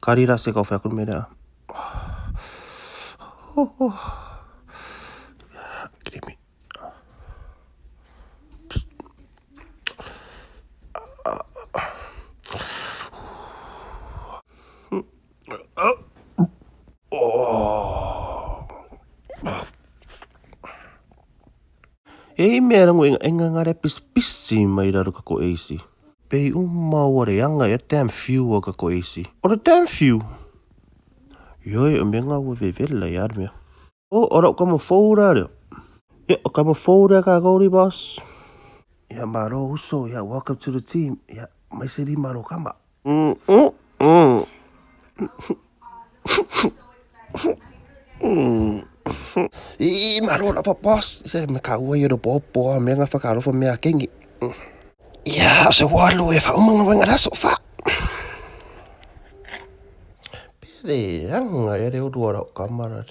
Kari la se kau whai aku le mea. Kirimi. E i mea rango inga enga ngare pis pisi mai raro ka ko eisi. Pei uma ua re anga e damn few a ka ko eisi. O the damn few. Ioi o mea ngā ua vevela i ar mea. O, o rau kama fou rā reo. Ia, o kama fou rā ka gauri boss. Ia, maro uso, ia, welcome to the team. Ia, mai se rima ro kama. Mm, mm, mm. I maro lava boss. Se me ka ua i ro popo a me nga whakarofa me a kengi. Ia, o se walu e whaumanga wenga raso wha. Pere anga e reo rua rau kamara.